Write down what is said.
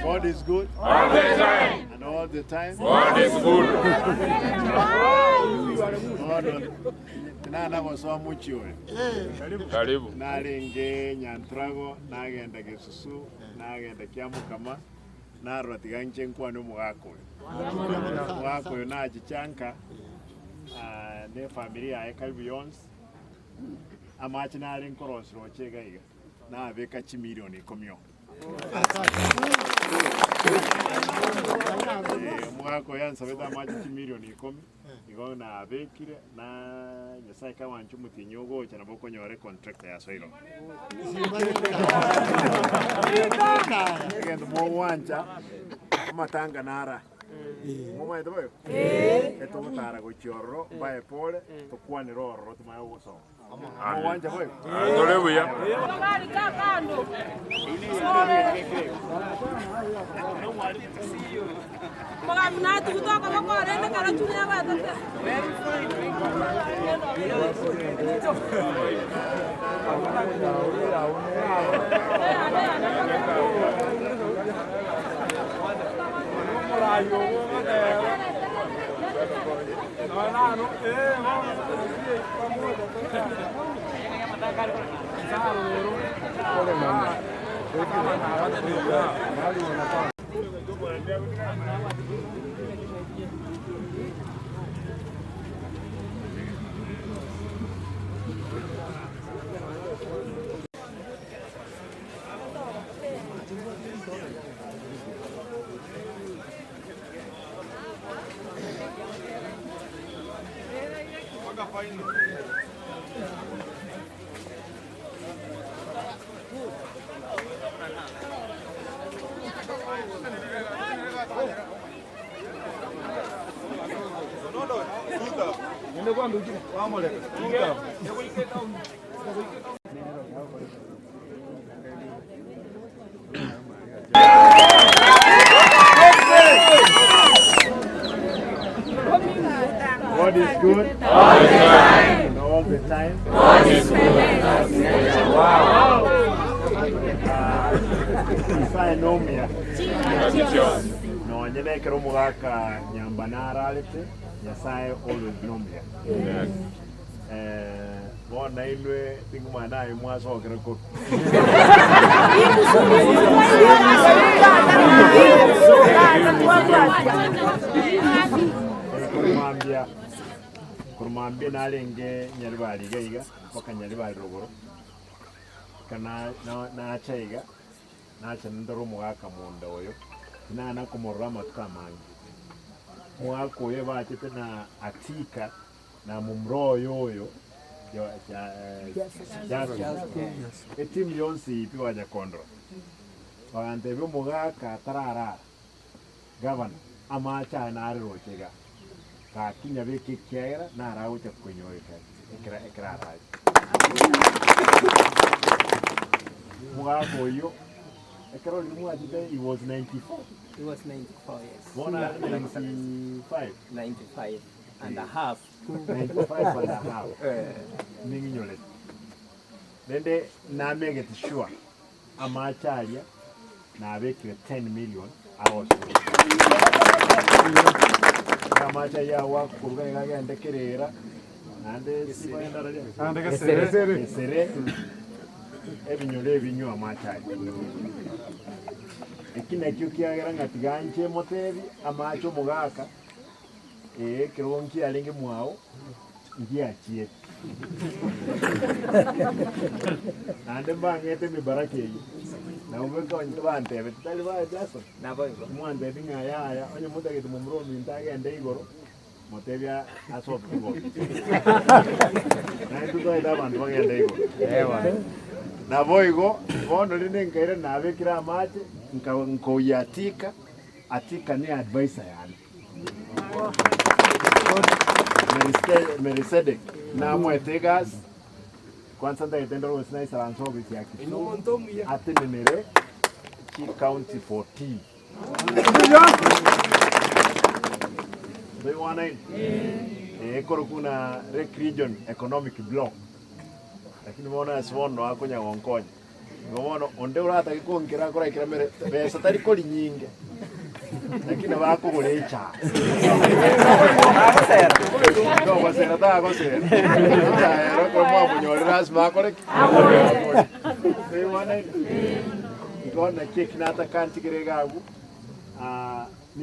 God is good. All the time. And all the time. God is good. Bono tinana gosoa mochie oyo. Karibu. Narenge Nyantrago, nagenda Gesusu, nagenda Kiamokama, narora tiga inche nkwane omogaka oyo. Omogaka oyo nachiche nka, ah, ne efamiri yaye karibu yonsi, amache nare nkorosera oche iga iga. Nabeka chimilioni ikomi oo. Omogaka oyo ansabete amache chimilioni ikomi, igo nabekire na Nyasaye kawanche omotienyi ogocha nabo okonyora econtractor ya Soilo. Egento mogwancha amatanga nara. Momanyete boigo? Etogotara gochia ororo mbae pole tokwanere ororo timanye gosoma. Mogwancha boigo? Tore buya. God is good all the time and all the time. God is good. Wow. Nyasaye nomuya nonye nekero omogaka nyamba nararete Nyasaye always nomuya Eh, bono nainwe ting'omanya naye mwasokera korwa Koromambia koromambia narenge Nyaribari iga iga mpaka Nyaribari rogoro, ekero nacha iga, nacha ndore omogaka monda oyo, tinana komorora amatuko amange. Omogaka oyo ebachete na Atika na momura oye oyo Justin, etimu yonsi pi bacha kondora, bagantebia omogaka atararara. Gavana, amache aya nare roche iga, gaki nyabeke ekiagera naro agocha konyoreka ekero ekero arache. Omogaka oyio, ekero riria mwachete he was 94, He was 94, yes. bono are 95, 95 and a half. 95 and a half, ning'inyorete. Rende namegete sure Amache aria nabekire 10 million agosoa. Amache ayio agoakoruga iga agende kerera naende sibagenda araria Gesere ebinyoro ebinywe amache ayio. Eki nakio kiagera ng'a tiga inche motebi amache omogaka ee ekerogo nkiarenge mwao ngiachiete. Naende mbang'ete emibaraka eyio, nabo bekonyete bantebeti, tari baye Jason? Naboigo. Mwantebi ng'a yaya, onye motagete momura ominto agende igoro, motebie asoke igoro. Naintwe toete abanto bagende igoro. Naboigo, bono rende nkaira nabekire amache, nka- nkoyia Atika, Atika ne advisor yane. Melisedek namoete egasi, kwanza ntagete ndore gose naisaranse ofisi ya Kisumu atenenere chicounty 14. Ntoigwanaine? Eh, ekorokwa buna Lake Region Economic Bloc. Lakini bono ase bono akonya gonkonya. Igo bono onde oratake konkera akorakera mere besa tari kori nyinge. Lakini nabo akogora echae. Togosera tagosera. Echae ero ekero mwamonyorire lasima akore ki? Agore. Toigwanaine? Igo naki eki nataka ntigere iga abwo.